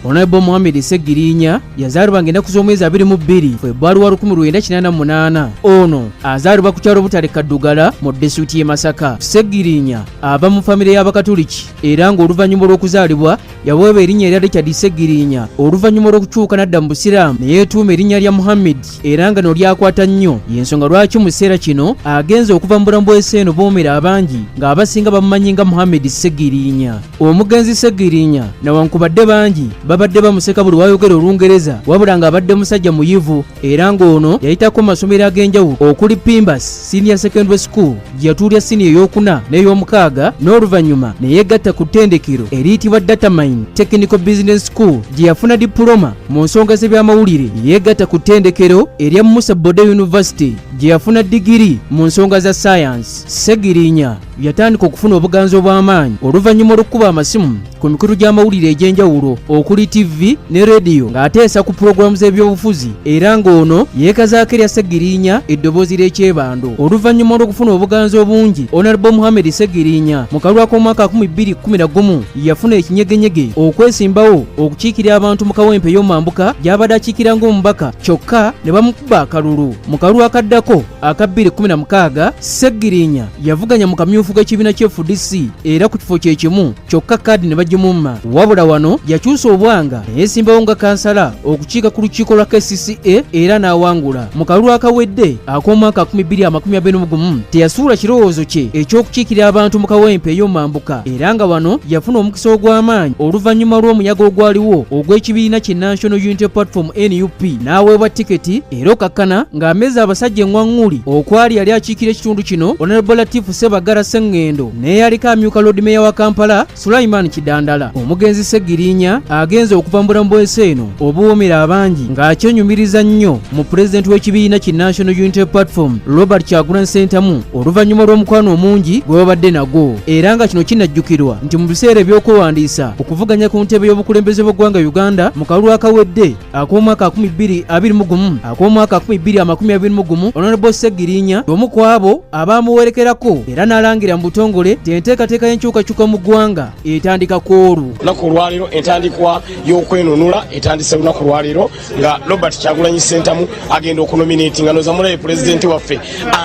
Honorable Muhammad Ssegirinya yazaalibwa ng'ennaku z'omwezi 22 February wa 1988. Ono azaalibwa ku kyalo Butale Kaddugala mu disitulikiti y'e Masaka. Ssegirinya ava mu famire y'Abakatuliki era ng'oluvannyuma lw'okuzaalibwa yaweebwa erinnya erya Richard Ssegirinya. Oluvannyuma lw'okukyuka n'adda mu Busiraamu ne yeetuuma erinnya lya Muhammad era nga no lyakwata nnyo. Y'ensonga lwaki mu kiseera kino agenze okuva mu bulamu bw'ensi eno boomera abangi ng'abasinga bamumanyi nga Muhammad Ssegirinya. Omugenzi Ssegirinya newankubadde bangi babadde bamuseka buli wayogera Olungereza, wabula ng'abadde musajja muyivu era ng'ono yayitako mu masomero ag'enjawulo okuli Pimbas Senior Secondary School gye yatuulya siniya ey'okuna n'ey'omukaaga, n'oluvannyuma ne yeegatta ku ttendekero eriyitibwa Datamine Technical Business School gye yafuna dipuloma mu nsonga z'ebyamawulire. Yeegatta ku ttendekero erya Musa Bode University gye yafuna digiri mu nsonga za sayansi. Ssegirinya yatandika okufuna obuganzi obw'amaanyi oluvannyuma olw'okukuba amasimu ku mikutu gy'amawulire egy'enjawulo okuli TV ne rediyo ng'ateesa ku pulogulaamu z'ebyobufuzi, era ng'ono yeekazaako erya Ssegirinya eddoboozi ly'ekyebando. Oluvannyuma olw'okufuna obuganzi obungi, Honorable Muhammad Ssegirinya mu kalulu ak'omwaka 2011 yafuna ekinyegenyege okwesimbawo okukiikirira abantu mu Kawempe ey'omambuka gy'abadde akiikira ng'omubaka, kyokka ne bamukuba akalulu. Mu kalulu akaddako aka 2016, Ssegirinya yavuganya mu kamyufu k'ekibiina kya FDC era ku kifo kye kimu, kyokka kaadi ne bagimumma. Wabula wano yakyusa obwanga ne yeesimbawo nga kansala okukiika ku lukiiko lwa KCCA era n'awangula. Mu kalulu akawedde ak'omwaka 2021 teyasuula kirowoozo kye eky'okukiikirira abantu mu Kawempe ey'omambuka, era nga wano yafuna omukisa ogw'amaanyi oluvannyuma lw'omuyaga ogwaliwo ogw'ekibiina ki National Unity Platform NUP n'aweebwa tiketi, era okakkana ng'ameza abasajja eŋŋwaŋŋuli okwali yali akiikira ekitundu kino Honorable Latif Ssebagala Sseŋŋendo n'eyaliko amyuka Lord Mayor wa Kampala Sulaiman Kidandala. Omugenzi Ssegirinya agenze okuva mu bulamu bw'ensi eno obuwoomera abangi ng'akyenyumiriza nnyo mu pulezidenti w'ekibiina ki National Unity Platform Robert Kyagulanyi Ssentamu oluvannyuma lw'omukwano omungi gwe babadde nagwo, era nga kino kinajjukirwa nti mu biseera eby'okwewandiisa okuvuganya ku ntebe y'obukulembeze bw'eggwanga Uganda mu kalulu akawedde ak'omwaka 2021 ak'omwaka 2021, Honorable Ssegirinya omu ku abo abaamuwerekerako era n'alangira mu butongole nti enteekateeka y'enkyukakyuka mu ggwanga etandika ku olwo. Lunaku olwaleero entandikwa y'okwenunula etandise lunaku lwaleero nga Robert Kyagulanyi Ssentamu agenda okunominatinga noza mulabe pulezidenti waffe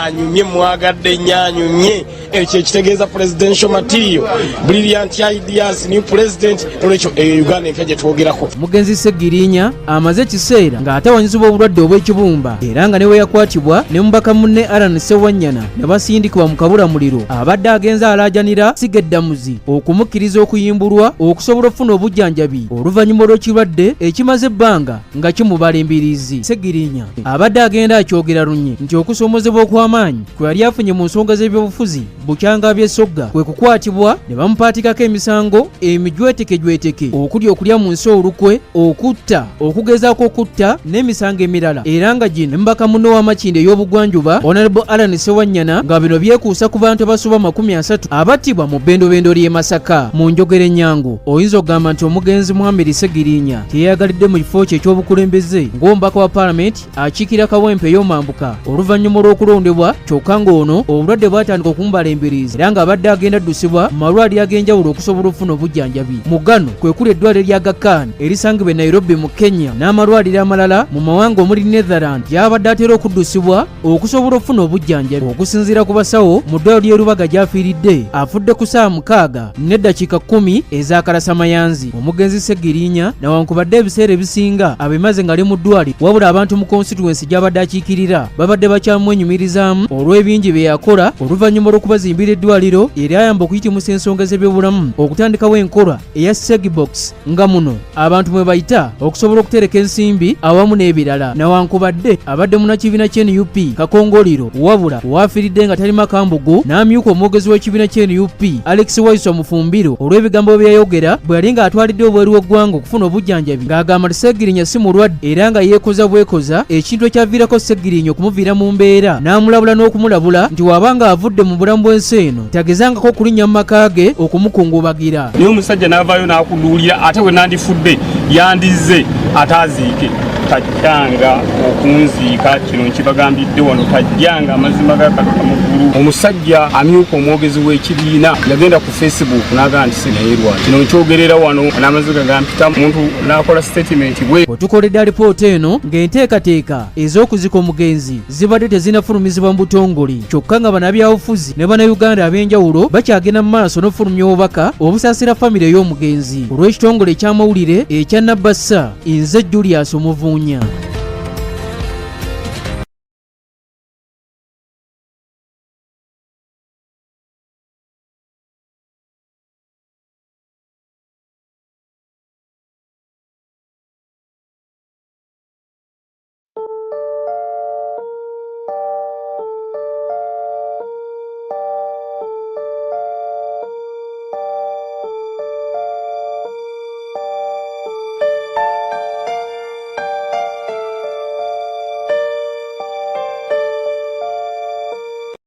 anyumye, mwagadde nnyo anyumye. Ekyo ekitegeeza presidential material, brilliant ideas, new president. Nolwekyo eyo Uganda empya gye twogerako. Omugenzi Ssegirinya amaze ekiseera ng'atawanyizibwa obulwadde obw'ekibumba, era nga ne we yakwatibwa ne mubaka munne Allan Ssewanyana ne basindikibwa mu kabulamuliro, abadde agenze alaajanira ssiga eddamuzi okumukkiriza okuyimbulwa okusobola okufuna obujjanjabi oluvannyuma lw'ekirwadde ekimaze ebbanga nga kimubala embiriizi. Ssegirinya abadde agenda akyogera lunye nti okusoomozebwa okw'amaanyi kwe yali afunye mu nsonga z'ebyobufuzi bukyanga byesogga kwe kukwatibwa ne bamupaatikako emisango emijwetekejweteke okuli okulya mu nsi olukwe, okutta, okugezaako okutta n'emisango emirala, era nga gino mubaka munne wa Makindye ey'obugwanjuba Honorable Allan Ssewanyana nga bino byekuusa ku bantu abasoba 30 abattibwa mu bbendobendo ly'e Masaka. Mu njogera ennyangu oyinza okugamba nti omugenzi Muhammad Ssegirinya teyeyagalidde mu kifo kye eky'obukulembeze ng'omubaka wa Palamenti akiikira Kawempe ey'omambuka oluvannyuma lw'okulondebwa, kyokka ng'ono obulwadde bwatandika okumubala embiriizi era ng'abadde agenda addusibwa mu malwaliro ag'enjawulo okusobola okufuna obujjanjabi. Mu gano kwe kuli eddwaliro lya Aga Khan erisangibwa e Nairobi mu Kenya n'amalwaliro amalala mu mawanga omuli Netherland gy'abadde atera okuddusibwa okusobola okufuna obujjanjabi. Okusinziira ku basawo mu ddwaliro ly'e Lubaga gy'afiiridde, afudde ku ssaawa 6:10 ez'akalasamayanzi. Omugenzi Ssegirinya newankubadde ebiseera ebisinga abimaze ng'ali mu ddwaliro, wabula abantu mu konsituwensi gy'abadde akiikirira babadde bakyamwenyumirizaamu olw'ebingi bye yakola oluvannyuma lw'okubazimbira eddwaliro eryayamba okuyitimusa ensonga z'ebyobulamu, okutandikawo enkola eya Segibox nga muno abantu mwe bayita okusobola okutereka ensimbi awamu n'ebirala. Newankubadde abadde munnakibiina kya NUP Kakongoliro, wabula waafiiridde nga talima kambugu n'amyuka omwogezi w'ekibiina kya NUP Alex Waiswa Mufumbiro olw'ebigambo bye yayogera bwe yali ng'atwalidde obweru w'eggwanga okufuna obujjanjabi, ng'agamba nti Ssegirinya si mulwadde era nga yeekoza bwekoza, ekintu ekyaviirako Ssegirinya okumuviira mu mbeera n'amulabula n'okumulabula nti w'aba ng'avudde mu bulamu bw'ensi eno tagezangako okulinnya mu maka ge okumukungubagira. Naye omusajja n'avaayo n'akuduulira, ate bwe nandifudde yandizze ate aziike. Tajjanga okunziika, kino nkibagambidde wano, tajjanga. Amazima ga Katonda mu ggulu. Omusajja amyuka omwogezi w'ekibiina yagenda ku Facebook n'agamba nti sinayerwa. Kino nkyogerera wano n'amaziga gampita, muntu n'akola statement bwe. Wetukoledde alipoota eno ng'enteekateeka ez'okuzika omugenzi zibadde tezinafulumizibwa mu butongole, kyokka nga bannabyabufuzi ne bannayuganda ab'enjawulo bakyagenda mu maaso n'okufulumya obubaka obusaasira famire ey'omugenzi. Olw'ekitongole eky'amawulire ekya Nabassa, nze Julius Omuvuunya.